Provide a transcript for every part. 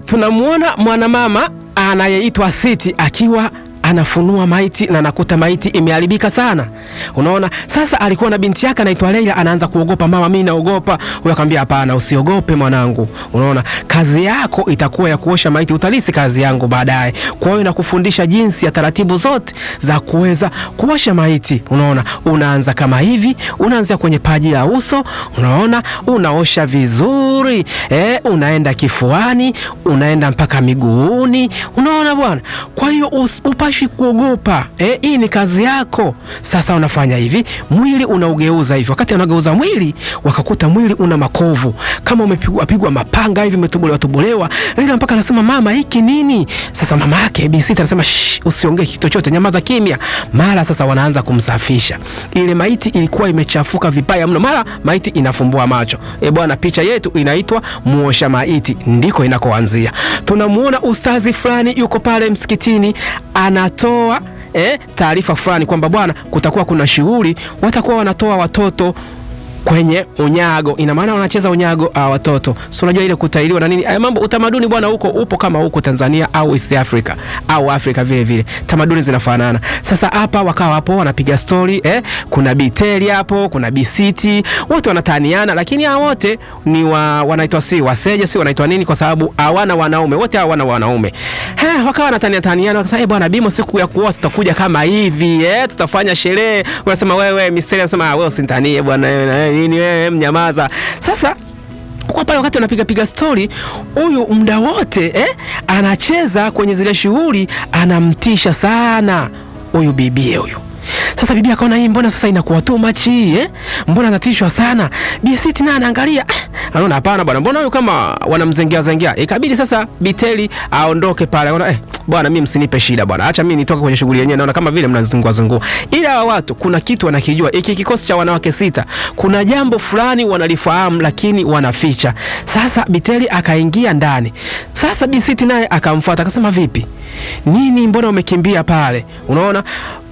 Tunamuona mwanamama anayeitwa Siti akiwa anafunua maiti na anakuta maiti imeharibika sana. Unaona, sasa alikuwa na binti yake anaitwa Leila, anaanza kuogopa, mama, mimi naogopa. Huyo akamwambia hapana, usiogope mwanangu. Unaona, kazi yako itakuwa ya kuosha maiti, utalisi kazi yangu baadaye. Kwa hiyo nakufundisha jinsi ya taratibu zote za kuweza kuosha maiti. Unaona, unaanza kama hivi, unaanza kwenye paji la uso, unaona, unaosha vizuri, unaenda kifuani, unaenda mpaka miguuni. Unaona bwana, kwa hiyo upashi kuogopa. Hii ni kazi yako. Sasa unafanya hivi, mwili unaugeuza hivi. Wakati unageuza mwili, wakakuta mwili una makovu kama umepigwa pigwa mapanga hivi, umetobolewa tobolewa. Leila mpaka anasema mama, hiki nini? Sasa mama yake Bi Sita anasema usiongee kitu chochote, nyamaza kimya. Mara sasa wanaanza kumsafisha. Ile maiti ilikuwa imechafuka vibaya mno, mara maiti inafumbua macho. Bwana, picha yetu inaitwa muosha maiti, ndiko inakoanzia. Tunamuona ustazi fulani yuko pale msikitini anatoa taarifa fulani kwamba bwana, kutakuwa kuna shughuli, watakuwa wanatoa watoto kwenye unyago. Ina maana wanacheza unyago watoto, si unajua ile kutailiwa na nini, haya mambo utamaduni bwana, huko upo kama huko Tanzania au East Africa au Afrika vile vile, tamaduni zinafanana. Sasa hapa wakawa hapo wanapiga story, kuna Biteli hapo, kuna Bisiti, wote wanataniana, lakini hao wote ni wanaitwa si waseje, si wanaitwa nini, kwa sababu hawana wanaume, wote hawana wanaume. Wakawa wanatania taniana, wakasema bwana Bimo, siku ya kuoa tutakuja kama hivi, tutafanya sherehe. Unasema wewe Misteri, anasema wewe usintanie bwana, wewe nini wewe, mnyamaza. Sasa kwa pale wakati anapiga piga story, huyu muda wote anacheza kwenye zile shughuli, anamtisha sana huyu bibie huyu. Sasa bibi akaona hii mbona sasa inakuwa too much hii, Mbona anatishwa sana. Bi Siti naye anaangalia, anaona hapana bwana, mbona huyu kama wanamzengea zengea. Ikabidi sasa Biteli aondoke pale. Anaona bwana, mimi msinipe shida bwana. Acha mimi nitoke kwenye shughuli yenyewe, naona kama vile mnazungua zungua. Ila hawa watu kuna kitu wanakijua. Iki kikosi cha wanawake sita, kuna jambo fulani wanalifahamu lakini wanaficha. Sasa Biteli akaingia ndani. Sasa Bi Siti naye akamfuata akasema vipi? Nini, mbona umekimbia pale? Unaona?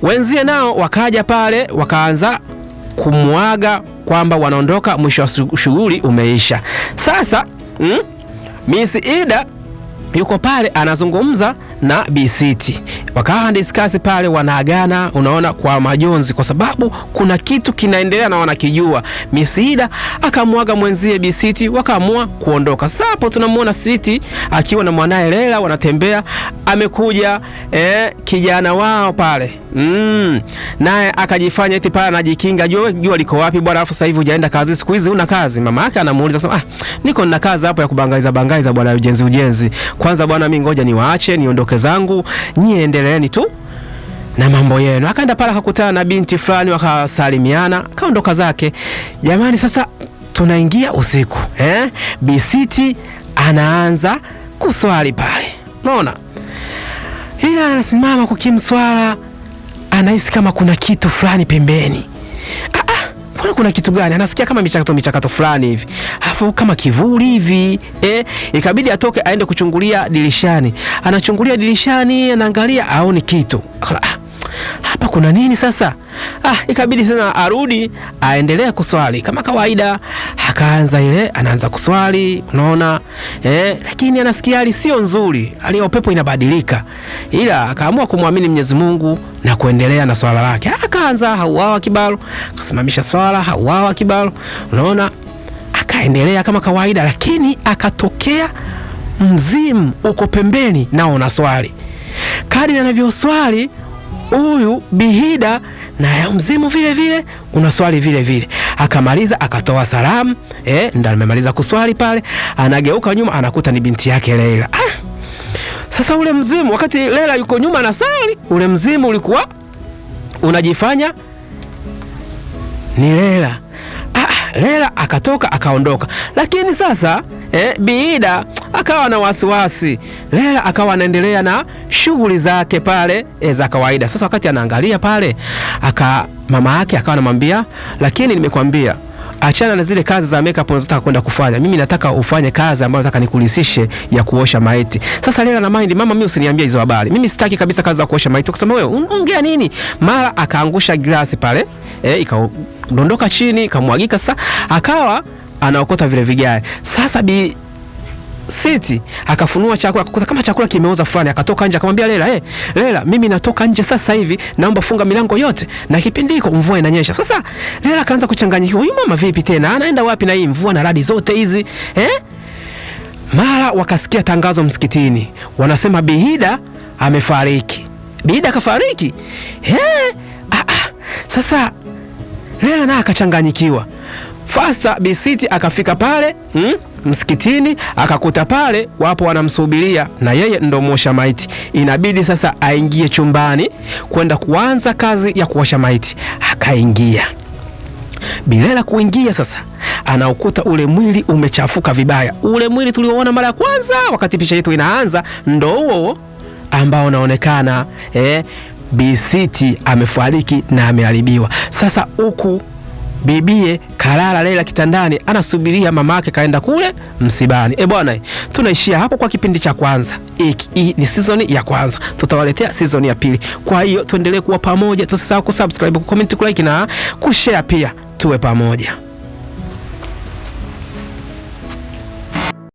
Wenzie nao wakaja pale wakaanza kumwaga kwamba wanaondoka, mwisho wa shughuli umeisha. Sasa Miss Ida yuko pale anazungumza na Bisiti, wakawa discuss pale, wanaagana, unaona, kwa majonzi, kwa sababu kuna kitu kinaendelea na wanakijua. Miss Ida akamwaga mwenzie Bisiti, wakaamua kuondoka. Sasa hapo tunamuona Siti akiwa na mwanae Leila wanatembea, amekuja kijana wao pale naye akajifanya eti pale anajikinga, jua jua liko wapi bwana, alafu sasa hivi hujaenda kazi, siku hizi una kazi. Mama yake anamuuliza kusema, niko nina kazi hapo ya kubangaiza bangaiza bwana, ujenzi ujenzi. Kwanza bwana, mimi ngoja niwaache niondoke zangu, nyie endeleeni tu na mambo yenu. Akaenda pale akakutana na binti fulani, wakasalimiana, kaondoka zake. Jamani, sasa tunaingia usiku Bisiti anaanza kuswali pale, unaona, ila anasimama kukimswala, anahisi kama kuna kitu fulani pembeni. Kuna kitu gani? Anasikia kama michakato fulani hivi, alafu kama kivuli hivi Ikabidi atoke aende kuchungulia dirishani. Anachungulia dirishani, anaangalia, aoni kitu. Hapa kuna nini sasa? Ikabidi sana arudi aendelee kuswali kama kawaida. Akaanza ile, anaanza kuswali, unaona, lakini anasikia hali sio nzuri, hali ya upepo inabadilika, ila akaamua kumwamini Mwenyezi Mungu na kuendelea na swala lake. Akaanza hauawa kibalo, akasimamisha swala hauawa kibalo, unaona, akaendelea kama kawaida, lakini akatokea mzimu uko pembeni nao unaswali. Kadri anavyoswali huyu Bihida na mzimu vile vile unaswali vile vile. Akamaliza akatoa salamu, ndo amemaliza kuswali pale, anageuka nyuma anakuta ni binti yake Leila. Sasa ule mzimu wakati Leila yuko nyuma anasali, ule mzimu ulikuwa unajifanya ni Leila. Leila akatoka akaondoka. Lakini sasa Biida akawa na wasiwasi. Leila akawa anaendelea na shughuli zake pale za kawaida. Sasa wakati anaangalia pale, mama yake akawa anamwambia, lakini nimekwambia achana na zile kazi za makeup unazotaka kwenda kufanya. Mimi nataka ufanye kazi ambayo nataka nikulisishe ya kuosha maiti. Sasa Leila na mind, mama, mimi usiniambie hizo habari. Mimi sitaki kabisa kazi za kuosha maiti. Ukasema wewe unaongea nini? Mara akaangusha glasi pale, ikadondoka chini, ikamwagika. Sasa akawa anaokota vile vigae. Sasa Bi Siti akafunua chakula, akakuta kama chakula kimeoza fulani, akatoka nje akamwambia Lela, "Eh, Lela, mimi natoka nje sasa hivi, naomba funga milango yote." Na kipindi hiko mvua inanyesha. Sasa Lela akaanza kuchanganyikiwa, huyu mama vipi tena? Anaenda wapi na hii mvua na radi zote hizi? Eh? Mara wakasikia tangazo msikitini, wanasema Bihida amefariki. Bihida akafariki? Eh? Ah, ah. Sasa Lela naye akachanganyikiwa. Fasta Bisiti akafika pale msikitini akakuta pale wapo wanamsubiria na yeye ndo mwosha maiti. Inabidi sasa aingie chumbani kwenda kuanza kazi ya kuosha maiti. Akaingia. Bilela kuingia sasa anaukuta ule mwili umechafuka vibaya. Ule mwili tulioona mara ya kwanza wakati picha yetu inaanza ndo huo ambao unaonekana Bisiti amefariki na ameharibiwa. Sasa huku bibie kalala Leila kitandani anasubiria mamake kaenda kule msibani. E bwana, tunaishia hapo kwa kipindi cha kwanza. Hii ni season ya kwanza, tutawaletea season ya pili. Kwa hiyo tuendelee kuwa pamoja, tusisahau kusubscribe, kucomment, kulike na kushare pia, tuwe pamoja.